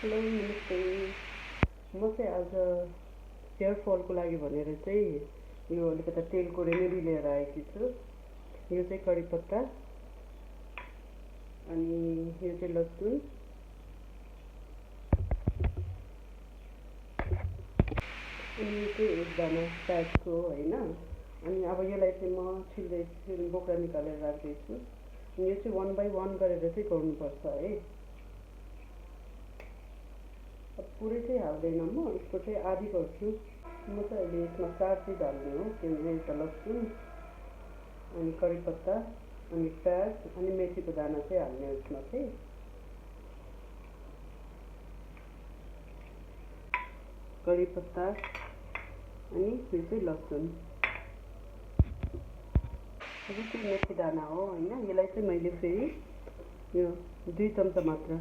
Hello नमस्ते। म चाहिँ आज हेयर फलको लागि भनेर चाहिँ यो अलिकति तेलको रेमेडी लिएर आएकी छु। यो चाहिँ कडी पत्ता अनि यो चाहिँ लसुन अनि यो चाहिँ एक दाना प्याजको होइन। अनि अब यसलाई चाहिँ म छिल्दैछु, बोक्रा निकालेर राख्दैछु। यो चाहिँ 1 by 1 गरेर चाहिँ गर्नुपर्छ है। अब पुरै चाहिँ हाल्दैन, म यसको चाहिँ आधी गर्छु। म चाहिँ अहिले यसमा 4 चिज हाल्ने हो, किनभने एउटा लसुन अनि कडी पत्ता अनि प्याज अनि मेथीको दाना चाहिँ हाल्ने हो यसमा चाहिँ। कडी पत्ता अनि यो चाहिँ लसुन, यो चाहिँ मेथी दाना हो होइन। यसलाई चाहिँ मैले फेरि यो 2 चम्चा मात्र,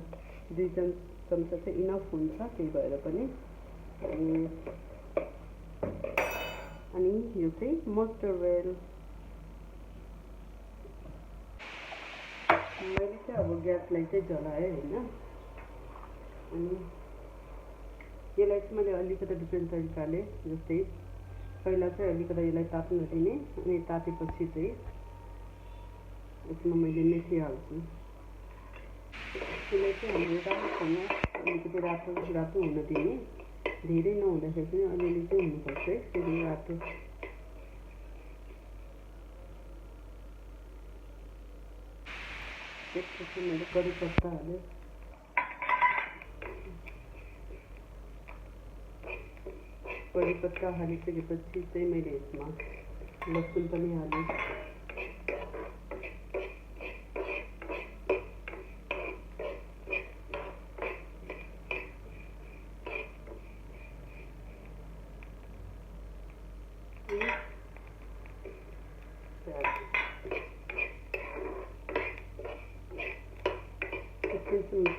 2 चम्चा चाहिँ इनफ हुन्छ, त्यही भएर पनि। अनि यो चाहिँ मस्टर्ड ओइल मैले चाहिँ अब ग्यासलाई चाहिँ जलाएँ होइन। अनि यसलाई चाहिँ मैले अलिकति डिफ्रेन्ट तरिकाले, जस्तै पहिला चाहिँ अलिकति यसलाई ताप्न दिने, अनि तातेपछि चाहिँ यसमा मैले मेथी हाल्छु। यसलाई चाहिँ हामीले राम्रोसँग अलिकति रातो रातो हुन दिने, धेरै नहुँदाखेरि पनि अलिअलि चाहिँ हुनुपर्छ है, फेरि रातो। त्यसपछि मैले कडी पत्ता हालेँ, कडी पत्ता हालिसकेपछि चाहिँ मैले यसमा लसुन पनि हालेँ।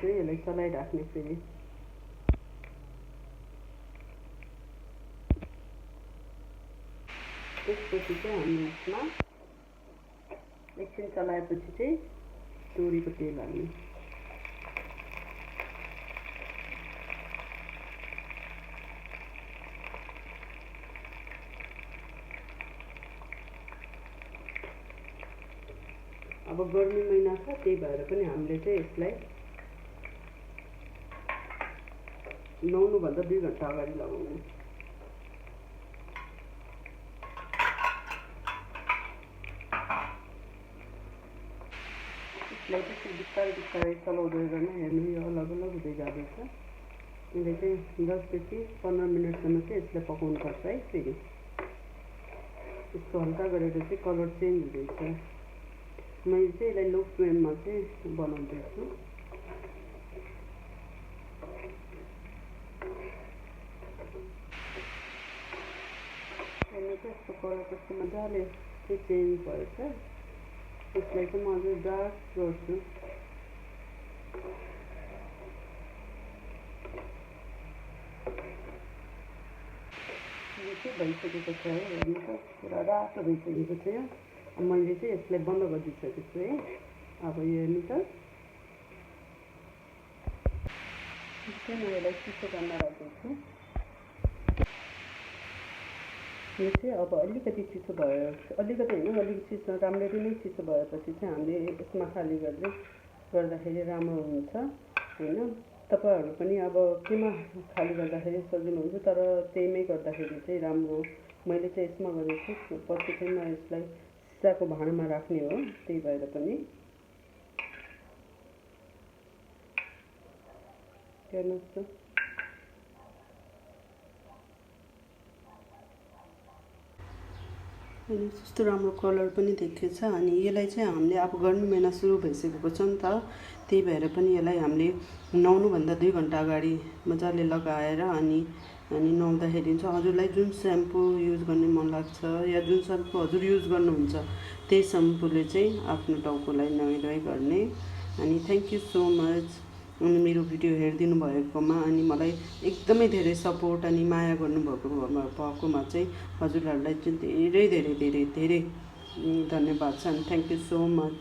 यसलाई चलाइराख्ने फेरि। त्यसपछि चाहिँ हामी यसमा एकछिन चलाएपछि चाहिँ तोरीको तेल हाल्ने। अब गर्मी महिना छ, त्यही भएर पनि हामीले चाहिँ यसलाई नुहाउनुभन्दा 2 घन्टा अगाडि लगाउनु। यसलाई चाहिँ बिस्तारै बिस्तारै चलाउँदै गर्न हेर्नु, यो अलग अलग हुँदै जाँदैछ। यसले चाहिँ 10 देखि 15 मिनटसम्म चाहिँ यसलाई पकाउनुपर्छ है। फेरि यसको हल्का गरेर चाहिँ कलर चेन्ज हुँदैछ। मैले चाहिँ यसलाई लो फ्लेममा चाहिँ बनाउँदैछु। यसको कलर कस्तो मजाले चाहिँ चेन्ज भएछ। यसलाई चाहिँ म अझै डार्क गर्छु। यो चाहिँ भइसकेको छ है, हेर्नु त पुरा रातो भइसकेको छ। मैले चाहिँ यसलाई बन्द गरिदिइसकेको छु है। अब यो हेर्नु त, म यसलाई चिसो गर्न राख्दैछु। यो चाहिँ अब अलिकति चिसो भयो, अलिकति होइन अलिकति चिसो, राम्ररी नै चिसो भएपछि चाहिँ हामीले यसमा खाली गर्दाखेरि राम्रो हुन्छ होइन। तपाईँहरू पनि अब केमा खाली गर्दाखेरि सजिलो हुन्छ, तर त्यहीमै गर्दाखेरि चाहिँ राम्रो। मैले चाहिँ यसमा गरेको, पछि चाहिँ म यसलाई सिसाको भाँडामा राख्ने हो, त्यही भएर पनि। हेर्नुहोस् त, अनि कस्तो राम्रो कलर पनि देखेछ। अनि यसलाई चाहिँ हामीले अब गर्मी महिना सुरु भइसकेको छ नि त, त्यही भएर पनि यसलाई हामीले नुहाउनुभन्दा 2 घन्टा अगाडि मजाले लगाएर अनि नुहाउँदाखेरि चाहिँ हजुरलाई जुन स्याम्पू युज गर्ने मन लाग्छ या जुन स्याम्पू हजुर युज गर्नुहुन्छ त्यही स्याम्पूले चाहिँ आफ्नो टाउकोलाई नुहाइ गर्ने। अनि थ्याङ्क यू सो मच अनि मेरो भिडियो हेरिदिनु भएकोमा, अनि मलाई एकदमै धेरै सपोर्ट अनि माया गर्नुभएकोमा चाहिँ हजुरहरूलाई चाहिँ धेरै धेरै धेरै धेरै धन्यवाद छ। अनि थ्याङ्क यू सो मच।